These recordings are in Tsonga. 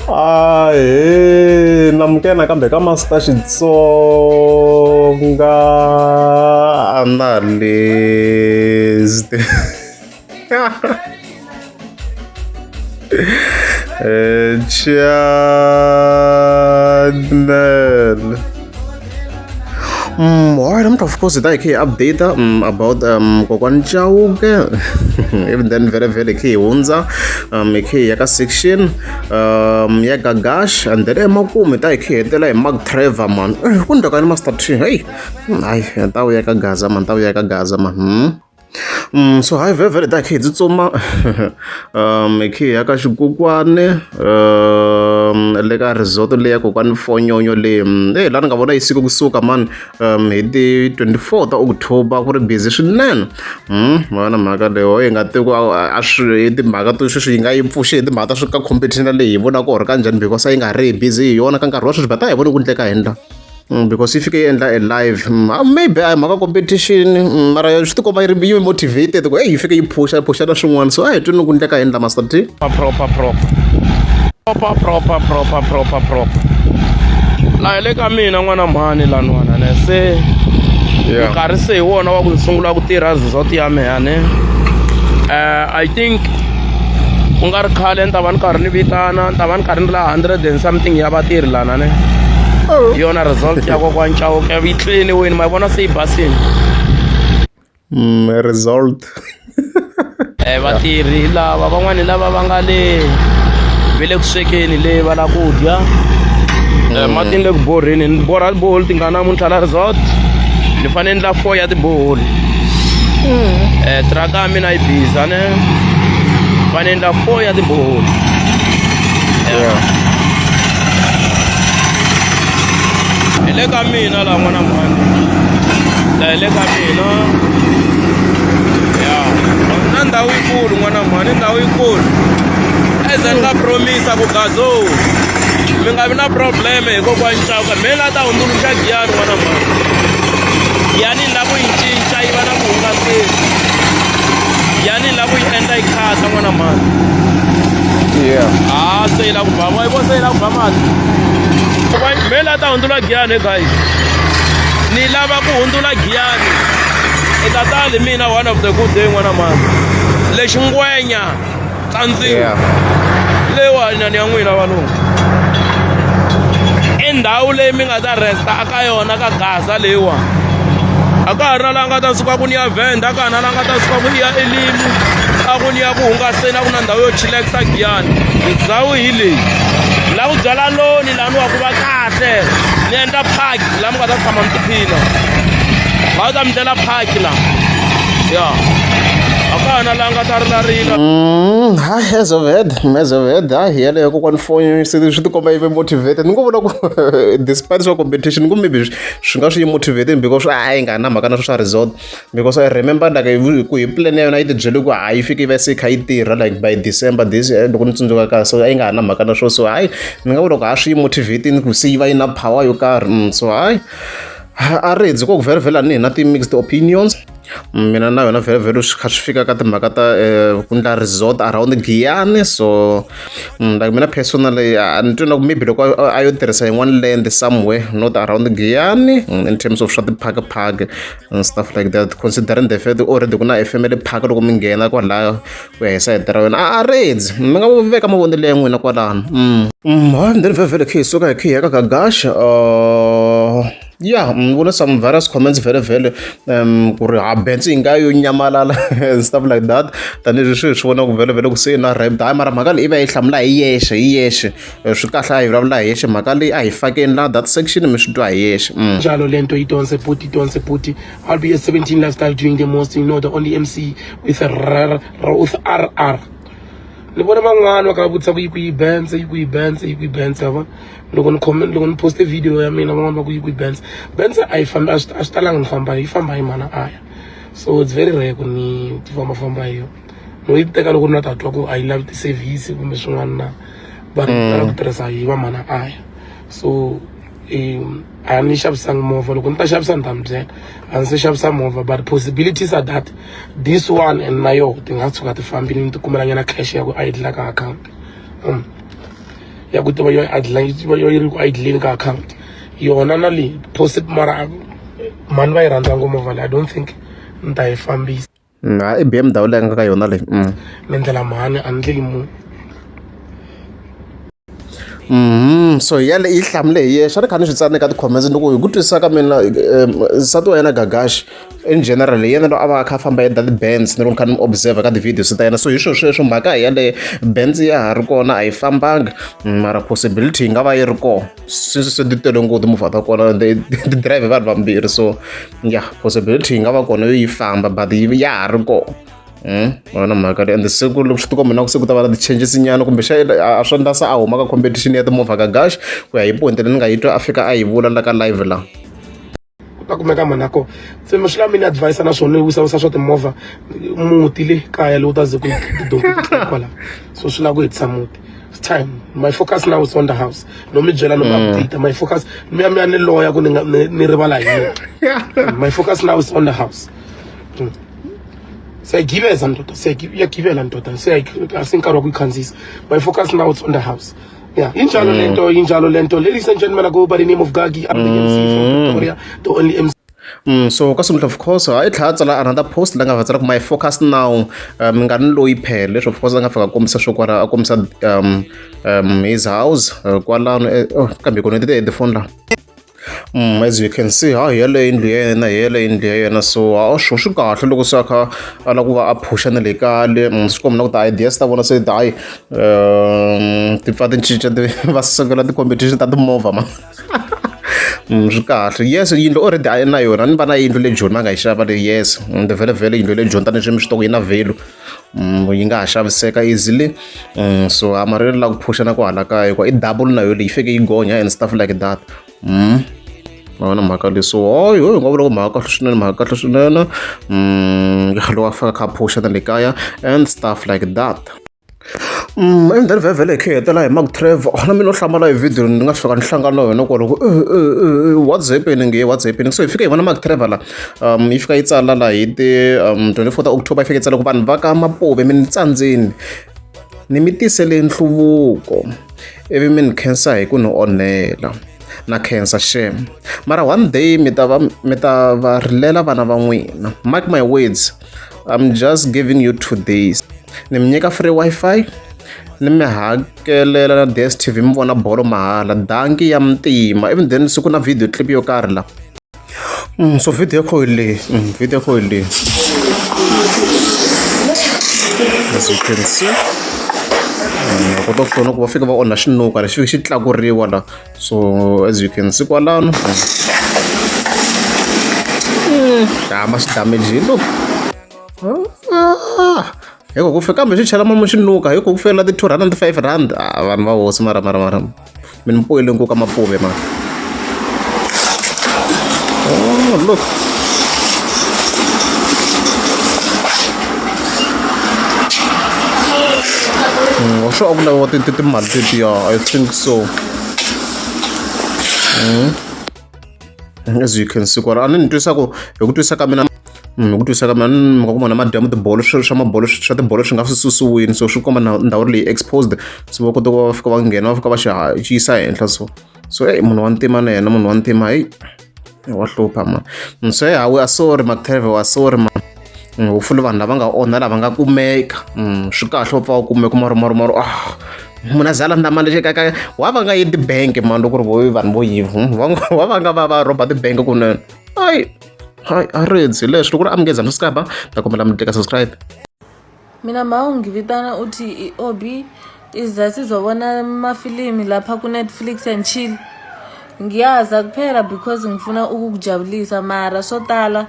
Ahee namukela nakambe ka Master Xitsonga Analyst. Channel. Alright, I'm of course that I update about Kokwani Chauke. Even then very very key hundza key ya ka section ya Gagash and then emakumu ta hi khe hetela hi Mark Trevor man. Ku ndleka ni Master T. Hey. Hayi, ta vuya ka Gaza man, ta vuya ka Gaza man. So hayi vhevhele ta hi khe hi tsutsuma hi khe hi ya ka xikukwani le ka resort leyi ya kokwani Fonyonyo leyi hey laha ni nga vona yi siku kusuka mani hi ti 24 ta October ku ri busy swinene ma vona mhaka leyi hi nga tivi ku a swi hi timhaka to sweswi yi nga yi pfuxe hi timhaka ta swi ka competition leyi hi vonaka or kanjhani because a yi nga ri busy hi yona ka nkarhi wa sweswi but a hi voni ku endleka yini la. Because yi fike yi endla a live maybe a hi mhaka competition mara swi tikomba yi ri yi motivated ku hey yi fike yi phusha phusha na swin'wana so a hi twini ku endleka yini la Master T. Proper proper proper proper proper proper proper laha hi le ka mina n'wana mhani laniwana ne se nkarhi se hi wona wa ku ni sungula ku tirha resort ya mehe ne I think ku nga ri khale ni ta va ni karhi ni vitana ni ta va ni karhi ni la hundred and something ya vatirhi lana ne Oh. hi yona result ya kokwani Chauke yi tliliniwini ma yi vona se yi basini Result. Vatirhi lava van'wani lava va nga le ve le ku swekeni le va lava ku dya mati ni le ku borheni ni borha tiboholi tingani namuntlha la resort ni fanele ni endla four ya tiboholi tiraka ya mina yi busy a ne fanele endla four ya tiboholi. Hi le ka mina laha n'wana mhani la hi le ka mina ya na ndhawu yikulu n'wana mhani ndhawu yikulu eze ni nga promisa ku gazo mi nga vi na problem hikokwani Chauke me la ta hundzuluxa Giyani n'wana mhani Giyani ni lava ku yi cinca yi va na vuhungaseli Giyani ni lava ku yi endla yi khasa n'wana mhani Yeah. Ah, se yi lava ku ba yi vo se yi lava ku ba mati me la ta hundzula Giyani guys ni lava ku hundzula Giyani i ta tali mina one of the good day n'wana mhani lexi ngwenya tsandziwa Yeah. leyiwani ya n'wina valungu i ndhawu leyi mi nga ta resta aka yona ka Gaza leyiwani a ka ha ri na laha nga ta suka ku ni ya Venda a ka ha na laha nga ta suka ku ni ya Elimi a ku ni ya ku hungaseni a ku na ndhawu yo chillaxa Giyani ndhawu hi leyi la ku byala loni laha ni wa ku va kahle ni endla park laha mi nga ta tshama mi tiphina va ta mi ndlela park laha ya a ka ha na laha nga ta rilarila. Hayi as of head as of head hayi yeleyo kokwani foni se swi tikomba yi ve motivated ni ngo vona ku despite swa competition ni ku maybe swi nga swi yi motivated because a yi nga na mhaka na swo swa resort because I remember like ku hi plan ya yona yi ti byele ku hayi yi fike yi va se kha yi tirha like by December this year loko ni tsundzuka kahle so a yi nga ha na mhaka na swo so hayi ni nga vula ku ha swi yi motivated ku se yi va yi na power yo karhi so hayi a ri hi ku vhele vhele ni hi na ti-mixed opinions mina na yona vhele vhele swi kha swi fika ka timhaka ta ku endla resort around Giyani so like mina personally a ni twi na ku maybe loko a yo tirhisa yin'wana land somewhere not around Giyani in terms of swa ti-park park and stuff like that considering the fact already ku na a family park loko mi nghena kwalaya ku ya hi sayiti ra wena a redzi mi nga veka mavonelo ya n'wina kwalano hayi then vhele vhele khe hi suka hi khe hi ya ka Gagash yeah ni vone some various comments vhele vhele ku ri ha Benz yi nga yo nyamalala and stuff like that tanihileswi hi swi vonaka vhele vhele ku se na rap hayi mara mhaka leyi i va yi hlamula hi yexe hi yexe swi kahle a hi vulavula hi yexe mhaka leyi a hi fakeni la that section mi swi twa hi yexe. Njalo lento idonse bhuti idonse bhuti I'll be a 17 lifestyle doing the most you know the only MC with a r r with RR ni vona van'wani va kha va vutisa ku yi kwihi Benz yi kwihi Benz yi kwihi Benz ya vona loko ni comment loko ni poste video ya mina van'wani va ku yi kwihi Benz Benz a yi fambi a swi a swi talanga ni famba yi famba hi mana aya so it's very rare ku ni ti fambafamba hi yona no yi teka loko ni la ta twa ku a yi lavi ti-service kumbe swin'wana na va tala ku tirhisa hi va mana aya so a ni xavisanga movha loko ni ta xavisa ni ta mi byela a ndzi se xavisa movha but possibilities are that this one and na yoho ti nga tshuka ti fambile ni ti kumela nyana cash ya ku a yi dla ka account. Ya ku tiva yo yo yi ri ku idleni ka account yona na leyi post mara mhani va yi rhandza ngopfu movha leyi. I don't think ni ta yi fambisa. Ha i BMW leyi nga ka yona leyi. Ni ndlela mhani a ni ndleli munhu. So yale yi hlamule hi yexe a ni kha ni swi tsala ka ti-comments ni ku hi ku twisisa ka mina nsati wa yena Gagash in general hi yena loyi a va a kha a famba yendla ti-bands ni loko ni kha ni observe ka ti-videos ta yena so hi swona sweswo mhaka hi yaleyo bands ya ha ri kona a yi fambanga mara possibility yi nga va yi ri kona since se ti tele ngopfu timovha ta kona ti drive vanhu vambirhi so ya possibility yi nga va kona yo yi famba but ya ha ri kona. Ma vona mhaka leyi ende siku loko swi tikomba na ku se ku ta va na ti-changes nyana kumbe xa a swi endla se a huma ka competition ya timovha ka gash ku ya hi point leyi ni nga yi twa a fika a yi vula la ka live la. Ku ta kumeka mhani ya kona se mi swi lava mi ni advise na swona ni wisawisa swa timovha muti le kaya lowu ta ze ku tidonki kwala so swi lava ku hetisa muti. It's time my focus now is on the house. No mi byela no mi update my focus mi ya mi ya ni loya ku ni nga ni rivala hi yini. My focus now is on the house. Siyayigibeza ndoda, iyagibela ndoda, asi nkarhi wa ku yi khandziyisa. My focus now is on the house. Yeah, injalo lento, injalo lento. Ladies and gentlemen, I go by the name of Gagi. I'm the MC from Pretoria, the only MC. So ka Sumutla of course a yi tlhela a tsala another post la nga va tsala ku my focus now mi nga ni loyi phela leswi of course a nga fika a kombisa swo kwala a kombisa his house kwalano oh, kambe hi connected headphone la. As you can see ha hi yaleyo yindlu ya yena hi yaleyo yindlu ya yena so a swo swi kahle loko se a kha a lava ku va a phusha na le kale swi komba na ku ti-ideas ta vona se ti hayi ti pfa ti cinca ti va sungula ti-competition ta timovha ma swi kahle yes yindlu already a na yona ni va na yindlu le Joni va nga yi xava le yes ende vhele vhele yindlu le Joni tanihi mi swi tiva ku yi na value. Yi nga ha xaviseka easily so a mara la ku phusha na ku hala kaya hikuva i double na yo leyi fike yi gonya and stuff like that. Ma vona mhaka leyi so hayi hi nga vula ku mhaka kahle swinene mhaka kahle swinene loko a fika a kha a phusha na le kaya and stuff like that. And then vhele hi khe hi hetelela hi Mark Trevor na mina no hlamala hi video ni nga fika ni hlangana na yona kwalo ku what's happening here what's happening so hi fika hi vona Mark Trevor la yi fika yi tsala la hi ti 24 ta October yi fika yi tsala ku vanhu va ka Mapuve mi ni tsandzeni ni mi tisele nhluvuko ivi mi ni khensa hi ku ni onhela na khensa xem mara one day mi ta va mi ta va rilela vana va n'wina mark my words. I'm just giving you 2 days ni mi nyika free Wi-Fi ni mi hakelela na DSTV mi vona bolo mahala danki ya mntima even then siku na video clip yo karhi la. So video ya kho hi leyi video ya kho hi leyi as you can see wa kota ku vona ku va fika va onha xinuka lexi fike xi tlakuriwa la so as you can see kwalano hamba xi damage look hi ku fika kambe xi chela mamu xinuka hi ku fela ti 2 rand ti 5 rand ah vanhu va hosi mara mara mara mi ni poyile nkoka mapuve mara oh look. Sure a ku laviwa timali tetiya I think so. As you can see kwala a ni ni twisa ku hi ku twisa ka mina hi ku twisa ka mina ni mhaka ku vona madamu tibolo swilo swa mabolo swa tibolo swi nga swi susiwini so swi komba ndhawu leyi exposed so va kota ku va fika va nghena va fika va xi xi yisa henhla so so eyi munhu wa ntima na yena munhu wa ntima heyi wa hlupha man so yeah, we are sorry McTrevor, we are sorry man. Hopefully vanhu lava nga onha lava nga kumeka swi kahle va pfa va kumeka mara mara mara ah munhu a za a landza mali lexi ka wa va nga yi tibank man loko ku ri vo vanhu vo yiva wa va nga va va rhoba tibank kunene hayi hayi a ridzi leswi loko ri amukeza mi subscribe ta kombela mi teka subscribe. Mina ma ungivitana uthi i-Obi iza sizobona amafilimi lapha ku-Netflix and chill. Ngiyaza kuphela because ngifuna ukukujabulisa mara swo tala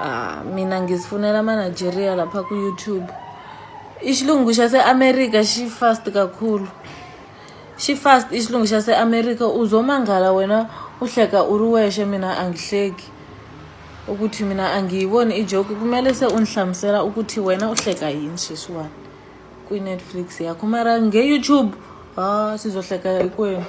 ah, mina ngizifunela ama-Nigeria lapha ku-YouTube. Isilungu xase-America xi fast kakhulu. Xi fast isilungu xase-America uzomangala wena uhleka u ri wexe mina angihleki. Ukuthi mina angiyiboni ijoke kumele se ungihlamusela ukuthi wena uhleka yini sweswiwani kwi-Netflix yakho mara nge-YouTube ah sizohleka hinkwenu.